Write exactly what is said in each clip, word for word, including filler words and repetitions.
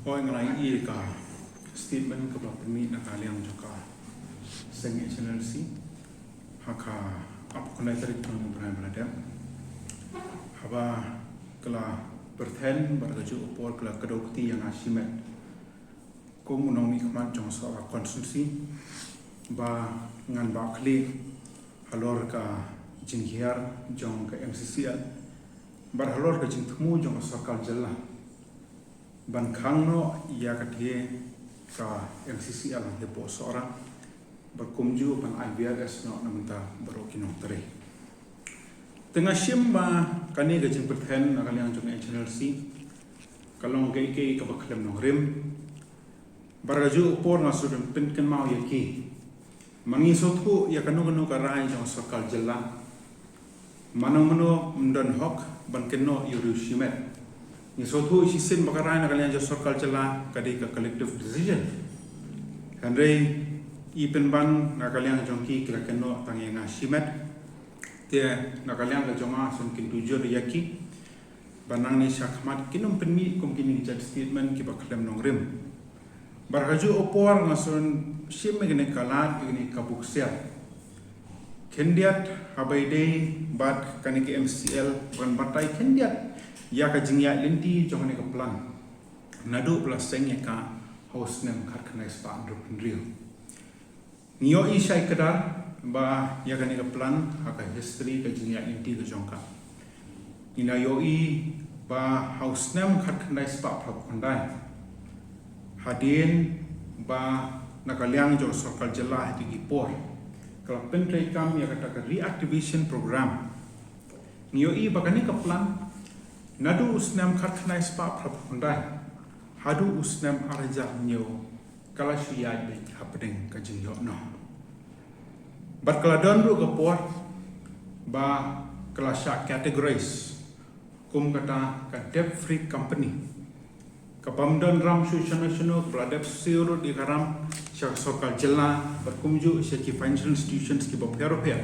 Hooid, nga la ïohi ïa ka statement kaba la pynmih na ka liang jong ka seng H N L C ha ka arphew khyndai tarik jong u bnai ba la dep, haba ka la pyrthen bad kajuh ka por ka la kdew kti ïa nga shimet kum u nongmihkhmat jong Sohra constituency ba ngan bah khlieh halor ka jinghiar jong ka M C C L bad halor ka jingthmu jong ka sorkar jylla ban khang noh ïa ka thie ka M C C L hapoh Sohra bad kumjuh ban ai V R S noh na bynta baroh ki nongtrei. Te nga shim ba kane ka jingpyrthen na ka liang jong H N L C ka long kaei kaei kaba khlem nongrim. Bad kajuh ka por nga shu pynkynmaw ïa ki, man ngi sngewthuh ïa kano kano ka rai jong sorkar jylla, mano mano ym don hok ban kynnoh ïa u riew shimet. Ngi sngewthuh shisien ba ka rai na ka liang jong sorkar jylla ka dei ka collective decision. Hynrei i pynban na ka liang jong ki ki la kynnoh tang ïa nga shimet. Te na ka liang ka jong nga sngewthuh jur ïa ki ba nangne shakhmat kin ym pynmih kum kine ki jait statement kiba khlem nongrim. Bad kajuh ka por nga sngewshim ïa kane ka lad, ïa kane ka bukser khyndiat haba ïadei bad kane ka M C L ban batai khyndiat ïa ka jingïaid lynti jong kane ka plan naduh ba la seng ïa ka ha u snem khatkhyndai spah hynriewphew hynriew. Ngi ïohi shai kdar ba ïa kane ka plan ha ka history ka jingïaid lynti ka jong ka, ngi la ïohi ba ha u snem khatkhyndai spah phraphew khyndai, hadien ba na ka liang jong sorkar jylla ha kito ki por ka la pyntreikam ïa kata ka reactivation program. Ngi ïohi ba kane ka plan naduh u snem khatkhyndai spah phraphew khyndai haduh u snem ar hajar hynñiew ka la shu ïaid beit hapdeng ka jingïoh noh. Bad ka la don ruh ka por ba ka la shah categorize kum kata ka debt free company, ka bym don ram shuh shano shano, ka la dep siew ruh ïa ka ram sha ka sorkar jylla bad kumjuh sha ki financial institutions kiba pher bapher.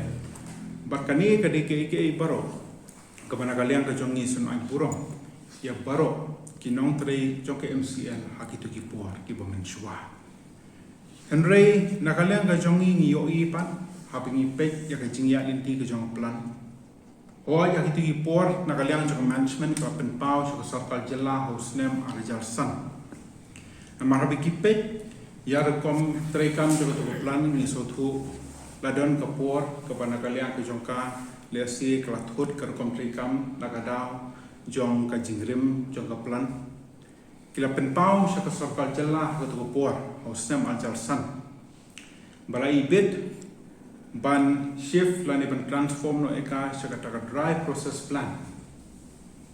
Bad kane ka dei kaei kaei baroh kaba na ka liang ka jong ngi sngewbha ban burom ïa baroh ki nongtrei jong ka M C L ha kito ki por kiba mynshuwa. Hynrei na ka liang ka jong ngi ngi ïohi pat haba ngi peit ïa ka jingïaid lynti ka jong ka plan. Hooid, ha kito ki por na ka liang jong ka management ka la pynpaw sha ka sorkar jylla ha u snem ar hajar san. Namar haba ngi peit ïa ka rukom treikam jong kato ka plan ngi sngewthuh la don ka por kaba na ka liang ka jong ka lehse ka la thut ka rukom treikam na ka daw jong ka jingrim jong ka plan. Ki la pynpaw sha ka sorkar jylla ha kato ka por ha u snem ar hajar san ba la ibit ban shift lane ban transform noh ïa ka sha kata ka dry process plant,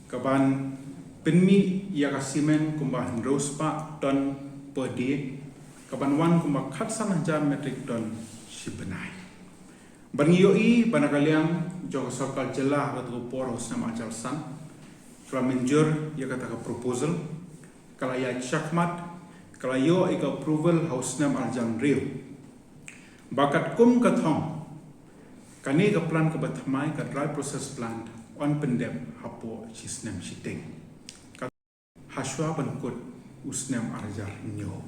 kaban pynmih ïa ka cement kumba hynriew spah ton per day, kaban wan kumba khatsan hajar metric ton shi bnai. Bad ngi ïohi ba na ka liang jong ka sorkar jylla ha kato ka por ha u snem ar hajar san ka la mynjur ïa kata ka proposal, ka la ïaid shakhmat, ka la ïoh ïa ka approval ha u snem ar hajar hynriew. Ba katkum ka thong, kane ka plan kaba thymmai, ka dry process plant, yn pyndep hapoh shi snem shiteng, hashwa ban kut u snem ar hajar hynñiew.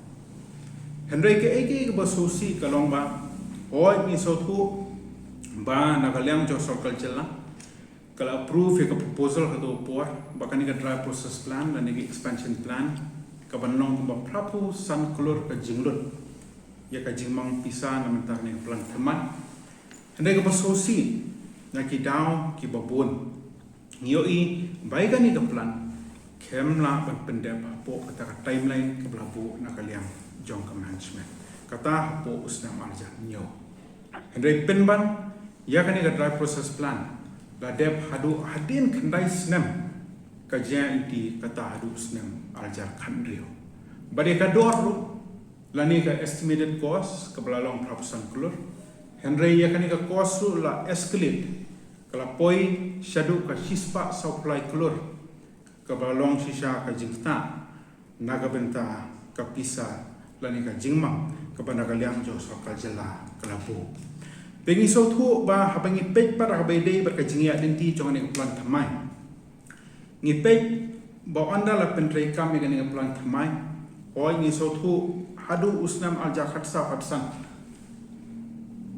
Hynrei kaei kaei kaba sngewsih ka long ba, hooid, ngi sngewthuh ba na ka liang jong sorkar jylla ka la approve ïa ka proposal ha kato ka por ba kane ka dry process plant lane ka expansion plant kaban long kumba phraphew san klur ka jinglut ïa ka jingmang pisa na ka bynta kane ka plan thymmai. Hynrei kaba sngewsih, na ki daw kiba bun ngi ïohi ba ïa kane ka plan kam lah ban pyndep hapoh kata ka timeline kaba la buh na ka liang jong ka management, kata hapoh u snem ar hajar hynñiew. Hynrei pynban ïa kane ka dry process plant la dep haduh hadien khyndai snem ka jingïaid lynti, kata haduh u snem ar hajar khathynriew. Bad ïa ka dor ruh lane ka estimated cost kaba la long phraphew san klur. Hynrei ïa kane ka cost ruh la escalate, ka la poi shaduh ka shispah sawphew lai klur, kaba la long shisha ka jingktah na ka bynta ka pisa lane ka jingmang kaba na ka liang jong sorkar jylla ka la buh. Te ngi sngewthuh ba haba ngi peit pat ha kaba ïadei bad ka jingïaid lynti jong kane ka plan thymmai, ngi peit ba ynda la pyntreikam ïa kane ka plan thymmai, Hooid, ngi sngewthuh haduh u snem arhajar khatsaw khatsan,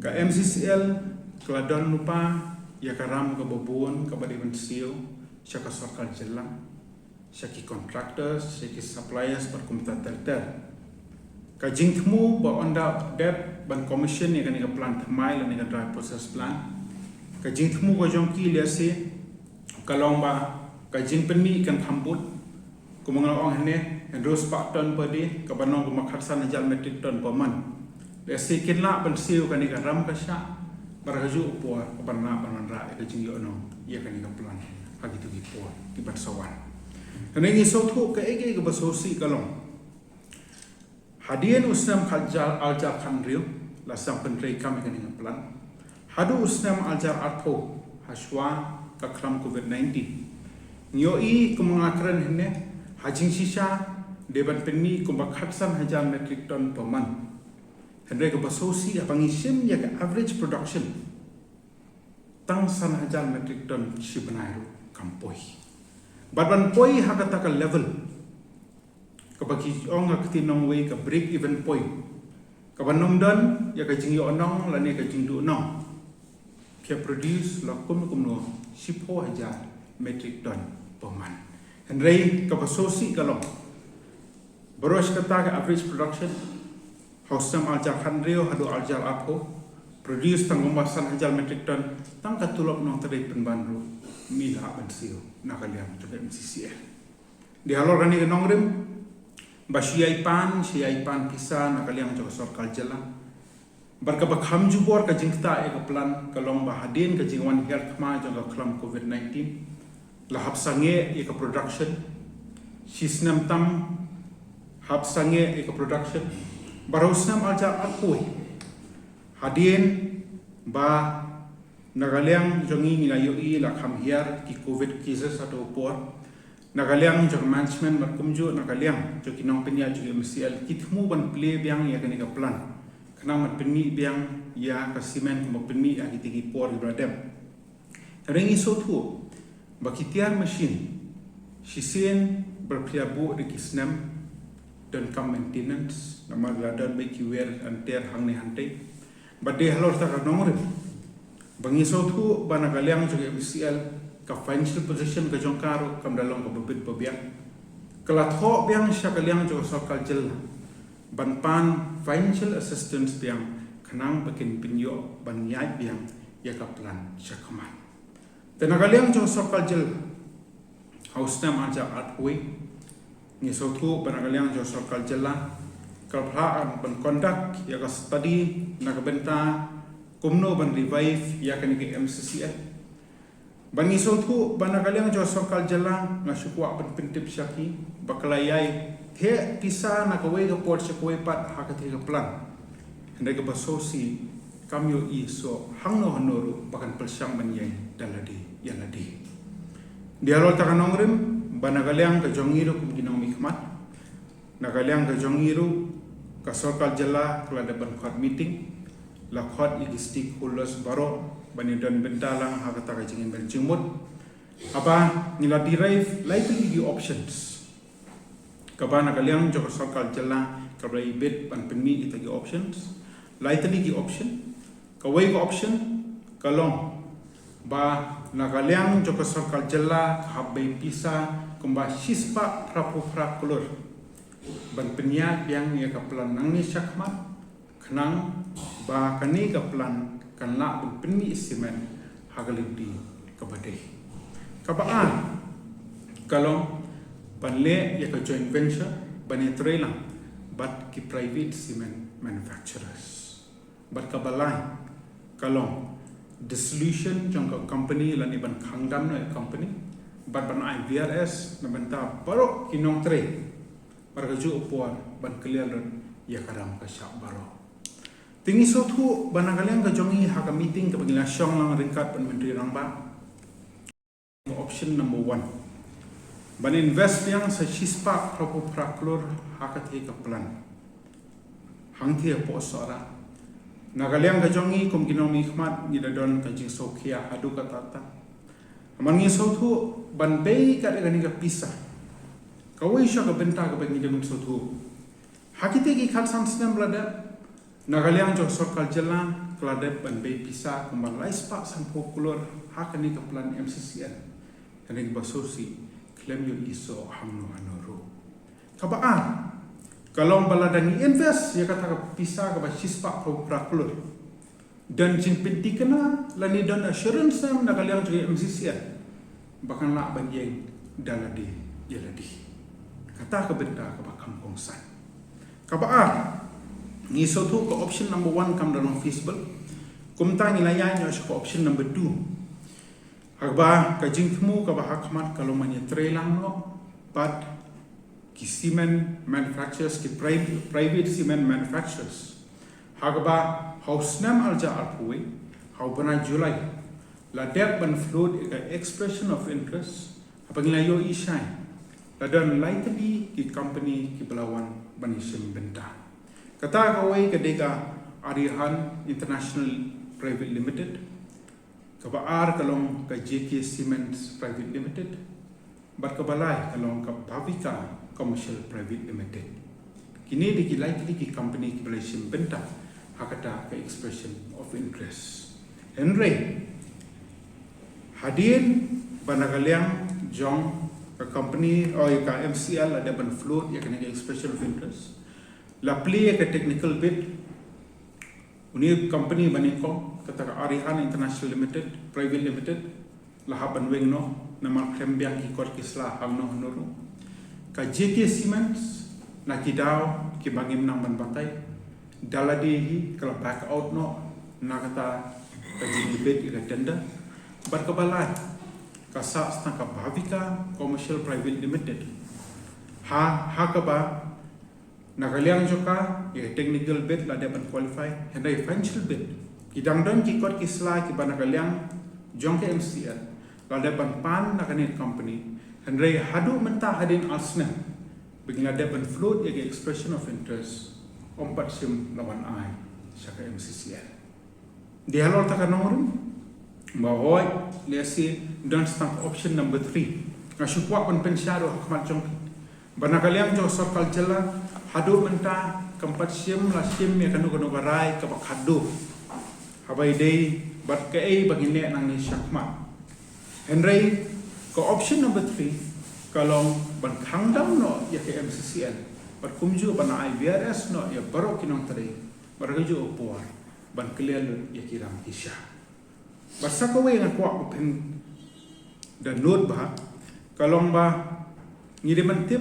ka M C C L ka la don lypa ïa ka ram kaba bun kaba dei ban siew sha ka sorkar jylla, sha ki contractors, sha ki suppliers bad kumta ter ter. Ka jingthmu ba ynda dep ban commission ïa kane ka plant thymmai lane ka dry process plant, ka jingthmu ka jong ki lehse ka long ba ka jingpynmih kan kham bud, kumba nga la ong hangne, hynriew spah ton per day, kaba long kumba khatsan hajar metric ton per month. Lehse kin lah ban siew kane ka ram ka shah, bad kajuh ka por ka ban lah ban wanrah ïa ka jingïohnong ïa kane ka plant ha kito ki por kiban sa wan. Kane ngi sngewthuh kaei kaei kaba sngewsih ka long, hadien u snem khatjar, arhajar khathynriew la sdang pyntreikam ïa kane ka plant, haduh u snem arhajar arphew, hashwa ka khlam covid nineteen, ngi ïohi kumba nga kren hangne, ha jingshisha dei ban pynmih kumba khatsan hajar metric ton per month. Hynrei kaba sngewsih haba ngi shim ïa ka average production, tang san hajar metric ton shi bnai ruh kam poi. Bad ban poi ha kata ka level kaba ki ong ha ka ktien nongwei ka break even point, kaban ym don ïa ka jingïohnong lane ka jingduhnong, ki produce la kumno kumno shiphew hajar metric ton per month. Hynrei kaba sngewsih ka long, baroh shi katta ka average production, ha u snem arhajar khathynriew haduh arhajar arphew, produce tang kumba san hajar metric ton, tang ka tulop nongtrei pynban ruh ym lah ban siew na ka liang jong ka M C C L. Dei halor kane ka nongrim ba shu ïai pan, shu ïai pan pisa na ka liang jong ka sorkar jylla. Bad kaba kham jubor ka jingktah ïa ka plant ka long ba hadien ka jingwan hiar thma jong ka khlam covid nineteen, la hap sangeh ïa ka production, shi snem tam hap sangeh ïa ka production. Bad ha u snem arhajar arphew, hadien ba na ka liang jong ngi ngi la ïohi la kham hiar ki covid cases ha kato ka por, na ka liang jong ka management bad kumjuh na ka liang jong ki nongpynïaid jong ka M C L ki thmu ban plie biang ïa kane ka plant, khnang ban pynmih biang ïa ka cement kumba pynmih ha kito ki por kiba la dep. Hynrei ngi sngewthuh ba ki tiar machine shisien ba la plie buh da ki snem, donkam maintenance, namar la don beit ki wear and tear hangne hangtei. Bad dei halor kata ka nongrim ba ngi sngewthuh ba na ka liang jong ka M C L ka financial position ka jong ka ruh kam da long kaba bit ba biang. Ka la thoh biang sha ka liang jong ka sorkar jylla ban pan financial assistance biang, khnang ba kin pynïoh ban ïaid biang ïa ka plant sha khmat. Te na ka liang jong ka sorkar jylla, ha u snem arhajar arphew, ngi sngewthuh ba na ka liang jong ka sorkar jylla ka la phah ban conduct ïa ka study na ka bynta kumno ban revive ïa kane ka M C C L. Bad ngi sngewthuh ba na ka liang jong ka sorkar jylla, nga shu kwah ban pyntip sha ki ba ka la ïai theh pisa na kawei ka por sha kawei pat ha kata ka plant. Hynrei kaba sngewsih kam ïohi shuh hangno hangno ruh ba kan pyrshang ban ïeng da lade ïa lade. Dei halor kata ka nongrim ba na ka liang ka jong ngi ruh kum ki nongmihkhmat, na ka liang ka jong ngi ruh ka sorkar jylla ka la dep ban khot meeting, la khot ïa ki stakeholders baroh ban ïadon bynta lang ha kata ka jingim bad jingmut. Haba ngi la derive lai tylli ki options, kaba na ka liang jong ka sorkar jylla ka la ibit ban pynmih ïa kita ki options. Lai tylli ki option, kawei ka option ka long ba na ka liang jong ka sorkar jylla ka hap bei pisa kumba shispah phraphew phra klur ban pynïaid biang ïa ka plant nangne shakhmat, khnang ba kane ka plant kan lah ban pynmih cement ha ka lynti kaba dei. Kaba ar ka long ban leh ïa ka joint venture ban ïatreilang bad ki private cement manufacturers. Bad kaba lai ka long dissolution jong ka company lane ban khang dam noh ïa ka company bad ban ai V R S na bynta baroh ki nongtrei. Bad kajuh ka por ban clear lut ïa ka ram ka shah baroh. Te ngi sngewthuh ba na ka liang ka jong ngi ha ka meeting kaba ngi la shong lang ryngkat bad Myntri Rangbah, option number one, ban invest biang sa shispah phraphew phra klur ha kata ka plant hangtei hapoh Sohra. Na ka liang ka jong ngi kum ki nongmihkhmat ngi da don ka jingsngewkhia haduh katta katta. Namar ngi sngewthuh ban bei kat ïa kane ka pisa, kawei shuh ka bynta kaba ngi da ngi sngewthuh Ha kite ki khatsan snem ba la dep, na ka liang jong sorkar jylla ka la dep ban bei pisa kumba lai spah sanphew klur ha kane ka plan M C C L. Kane kaba sngewsih khlem ïohi shuh hangno hangno ruh. Kaba ar ka long ba la dang invest ïa kata ka pisa kaba shispah phew phra klur. Don jingpynthikna lane don assurance na ka liang jong M C C L ba kan lah ban ïeng da lade ïa lade. Kata ka bynta kaba kham kongsan. Kaba ar, ngi sngewthuh ka option number one kam da long feasible. Kumta ngi la ïaid noh sha ka option number two. Haba ka jingthmu kaba ha khmat ka long ban ïatreilang noh bad ki cement manufacturers, ki pri-, private cement manufacturers. Haba ha u snem arhajar arphew wei, ha u bnai July, la dep ban float ïa ka expression of interest, haba ngi la ïohi shai la don lai tylli ki company kiba la wan ban ïashim bynta. Kata kawei ka dei ka Arihan International Private Limited, kaba ar ka long ka J K Cements Private Limited, bad kaba lai ka long ka Bhavika Commercial Private Limited. Kine dei ki lai tylli ki company kiba la shim bynta ha kata ka expression of interest. Hynrei hadien ba na ka liang jong ka company, oh, ïa ka M C L la dep ban float ïa kane ka expression of interest, la plie ïa ka technical bid. Une u company ba nyngkong, kata ka Arihan International Limited, Private Limited, la hap ban weng noh namar khlem biang ki kot ki sla hangno hangno ruh. Ka J K Cements, na ki daw kiba ngim nang ban batai, da lade hi ka la back out noh na kata ka jingbid ïa ka tender. Bad kaba lai ka sah tang ka Bhavika Commercial Private Limited, ha, ha kaba na ka liang jong ka, ïa ka technical bid la dep ban qualify, hynrei financial bid, ki dang don ki kot ki sla kiba na ka liang jong ka M C L la dep ban pan na kane ka company, hynrei haduh mynta hadien ar snem ba ngi la dep ban float ïa ka expression of interest, ym pat shym la wan ai sha ka M C C L. Dei halor kata ka nongrim ba hooid, lehse don tang option number three. Nga shu kwah ban pynshai ruh ha khmat jong phi ba na ka liang jong sorkar jylla haduh mynta kam pat shym la shim ïa kano kano ka rai kaba khatduh haba ïadei bad kaei ba ngin leh nangne shakhmat. Hynrei ka option number three ka long ban khang dam noh ïa ka M C C L bad kumjuh ban ai V R S noh ïa baroh ki nongtrei, bad ha kajuh ka por ban clear lut ïa ki ram ki sha. Bad sa kawei nga kwah ban pynda note bha, ka long ba ngi dei ban tip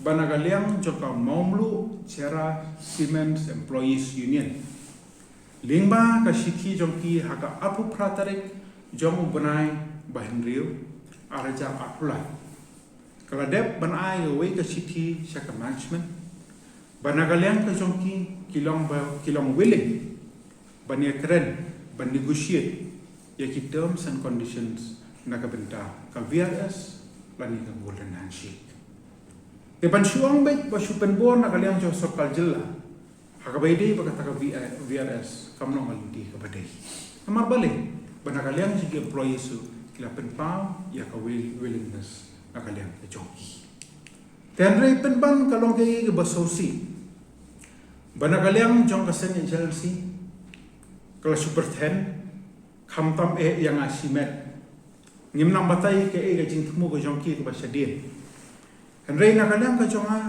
ba na ka liang jong ka Mawmluh Cherra Cement Employees Union, lyngba ka shithi jong ki ha ka arphew phra tarik jong u bnai ba hynriew, arhajar arphew lai, ka la dep ban ai kawei ka shithi sha ka management ba na ka liang ka jong ki, ki long ba, ki long willing ban ïakren, ban negotiate ïa ki terms and conditions na ka bynta ka V R S lane ka golden handshake. Te ban shu ong beit ba shu pynbor na ka liang jong sorkar jylla ha kaba ïadei bad kata ka V R S kam long ka lynti kaba dei. Namar balei? Ba na ka liang jong ki employees ruh ki la pynpaw ïa ka will-, willingness na ka liang ka jong ki. Te hynrei pynban ka long kaei kaba sngewsih ba na ka liang jong ka seng agency ka la shu pyrthen, khamtam eh ïa nga shimet. Ngim nang batai kaei ka jingthmu ka jong ki kaba shadien. Hynrei na ka liang ka jong nga,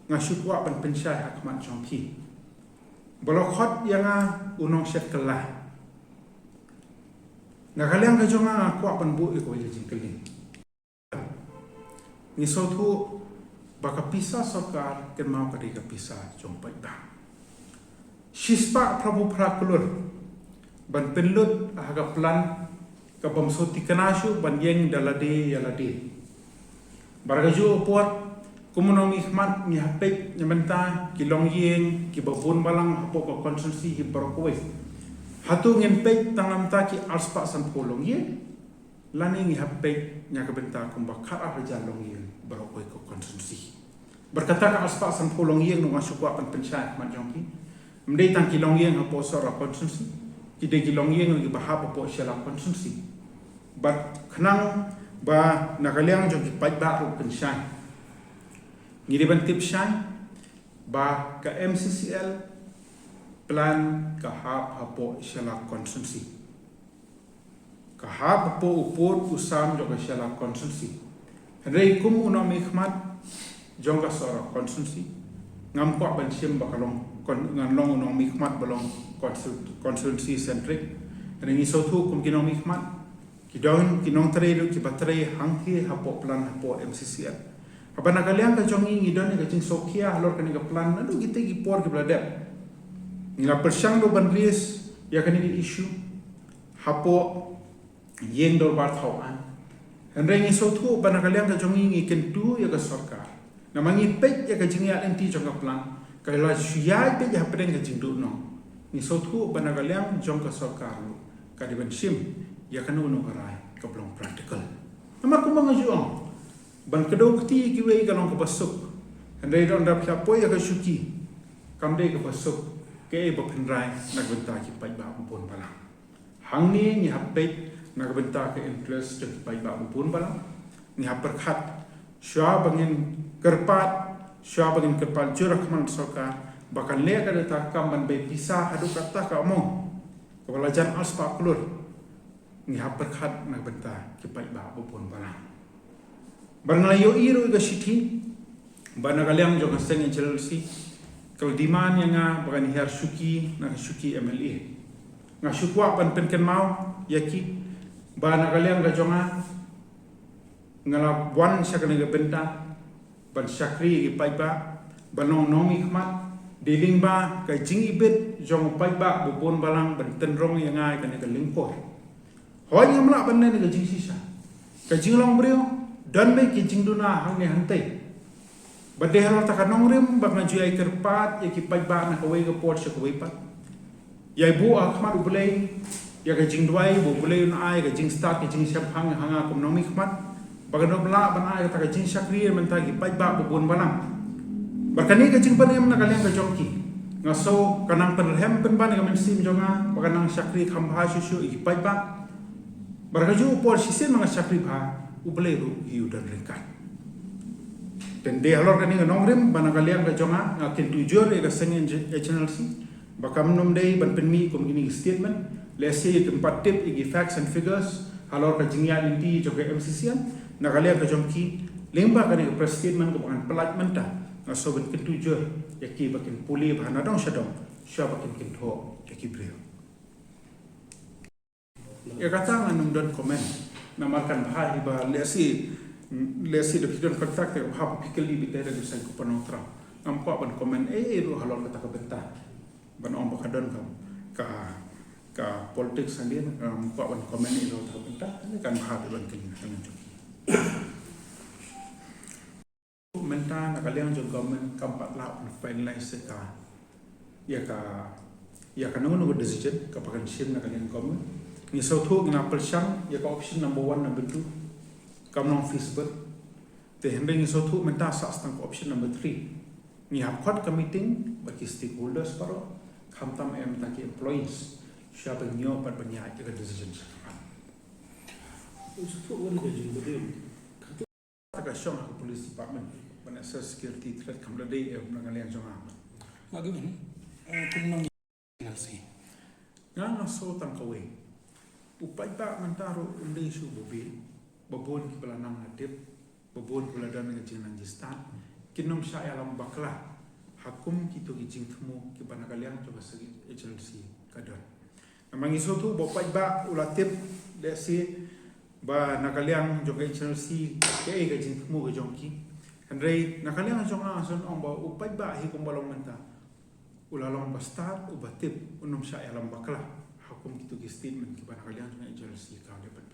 nga shu kwah ban pynshai ha khmat jong phi ba la khot ïa nga u nongshet kylla. Na ka liang ka jong nga, nga kwah ban buh ïa kawei ka jingkylli. Ngi sngewthuh ba ka pisa sorkar kynmaw ka dei ka pisa jong paidbah. Shispah phraphew phra klur ban pynlut ha ka plan kabym sngewthikna shuh ban ïeng da lade ïa lade. Bad ha kajuh ka por, kumno ngi khmat ngi hap peit na ka bynta ki longïing kiba bun balang hapoh ka constituency hi baroh kawei. Hato ngin peit tang na ka bynta ki arspah sanphew longïing? Lane ngi hap peit na ka bynta kumba khatar hajar longïing baroh kawei ka constituency. Bad kata ka arspah sanphew longïing ruh nga shu kwah ban pynshai ha khmat jong phi, ym dei tang ki longïing hapoh Sohra constituency, ki dei ki longïing ruh kiba hap hapoh Shella constituency. Bad khnang ba na ka liang jong ki paidbah ruh pynshai, ngi dei ban tip shai ba ka M C C L plan ka hap hapoh Shalak constituency. Ka hap hapoh u pud u sam jong ka Shalak constituency. Hynrei kum u nongmihkhmat jong ka Sohra constituency, ngam kwah ban shim ba ka long, ngan long u nongmihkhmat ba long constituency centric. Hynrei ngi sngewthuh kum ki nongmihkhmat, ki don ki nongtrei ruh kiba trei hangtei hapoh plan hapoh M C C L. Haba na ka liang ka jong ngi ngi don ïa ka jingsngewkhia halor kane ka plan naduh kitei ki por kiba la dep. Ngi la pyrshang ruh ban raise ïa kane ka issue hapoh ïing dorbar thaw aiñ. Hynrei ngi sngewthuh ba na ka liang ka jong ngi ngi kyntu ïa ka sorkar. Namar ngi peit ïa ka jingïaid lynti jong ka plan, ka la shu ïaid beit hapdeng ka jingduhnong. Ngi sngewthuh ba na ka liang jong ka sorkar ruh ka dei ban shim ïa kano kano ka rai kaba long practical. Namar kumba nga ju ong, ban kdew kti ïa kiwei ka long kaba suk. Hynrei lada phi la poi ïa ka shuki, kam dei kaba suk kaei ba phin rai na ka bynta ki paidbah babun balang. Hangne ngi hap peit na ka bynta ka interest jong ki paidbah babun balang. Ngi hap pyrkhat shuwa ba ngin kyrpad, shuwa ba ngin kyrpad jur ha khmat sorkar ba kan leh kata ka kam ban bei pisa haduh katta ka amount kaba la jan ar spah klur. Ngi hap pyrkhat na ka bynta ki paidbah babun balang. Bad nga la ïohi ruh ïa ka shithi ba na ka liang jong ka seng H L C ka la demand ïa nga ba ngan hiar shuki na ka shuki M L A. Nga shu kwah ban pynkynmaw ïa ki ba na ka liang ka jong nga, nga la wan sha kane ka bynta ban shakri ïa ki paidbah, ban long nongmihkhmat. Dei lyngba ka jingibit jong u paidbah babun balang ban tynrong ïa nga ïa kane ka lyngkor. Hooid, ngam lah ban leh ïa ka jingshisha. Ka jinglong briew don beit ki jingduna hangne hangtei. Bad dei halor kata ka nongrim ba nga ju ïai kyrpad ïa ki paidbah na kawei ka por sha kawei pat, ïai buh ha khmat U Blei ïa ka jingduwai ba U Blei un ai ka jingstad ka jingshemphang ha nga kum nongmihkhmat, ba kan ym lah ban ai kata ka jingshakri na ka bynta ki paidbah babun balang. Bad kane ka jingpynim na ka liang ka jong ki, nga sngew ka nang pynrhem pynban ïa ka mynsiem jong nga ba kan nang shakri kham bha shuh shuh ïa ki paidbah. Bad kajuh ka por shisien ma nga shakri bha, U Blei ruh hi u don ryngkat. Te dei halor kane ka nongrim ba na ka liang ka jong nga nga kyntu jur ïa ka seng H L C ba kam nym dei ban pynmih kum kine ki statement lehse kim pat tip ïa ki facts and figures halor ka jingïaid lynti jong ka M C C L. Na ka liang ka jong ki, lyngba kane ka press statement kaba ngan pyllait mynta, nga sngew ban kyntu jur ïa ki ba kin pule bha na dong sha dong shuwa ba kin kynthoh ïa ki briew. Ïa kata ngan nym don comment. Namar kan bha hi ba lehse, lehse da phi don contact te bha ba phi kylli beit da u seng ko Nongtram. Ngam kwah ban comment ei ei ruh halor kata ka bynta. Ban ong ba ka don ka, ka, ka politics hangne, ngam kwah ban comment ei ei halor kata ka bynta. Kan bha ba ban kylli na ka liang jong ki. Mynta na ka liang jong government kam pat lah ban finalize ïa ka, ïa ka, ïa kano kano ka decision kaba kan shim na ka liang government. Ngi sngewthuh ngi la pyrshang ïa ka option number one, number two kam long feasible. Te hynrei ngi sngewthuh mynta sah tang ka option number three. Ngi hap khot ka meeting bad ki stakeholders baroh, khamtam em tang ki employees, shuwa ban ïoh bad ban ïaid ïa ka decision sha khmat. Ngi sngewthuh wan ka jingkyrmen ka shong ha ka police department ban assess security threat kam da dei em na ka liang jong nga. Nga gi ban, eh, kum nong N L C. Nga nga sngew tang kawei. U paidbah mynta ruh um dei shuh ba bieit, ba bun kiba la nang la tip, ba bun kiba la don ka jingnang jingstad, kin nym shah ïalam bakla ha kum kito ki jingthmu kiba na ka liang jong ka seng H L C ka don. Namar ngi sngewthuh ba u paidbah u la tip lehse ba na ka liang jong ka H L C kaei ka jingthmu ka jong ki. Hynrei na ka liang jong nga nga sngew ong ba u paidbah hi kumba long mynta u la long ba stad, uba tip, un nym shah ïalam bakla ha kum kito ki statement kiba na ka liang jong ka H L C ka dei ban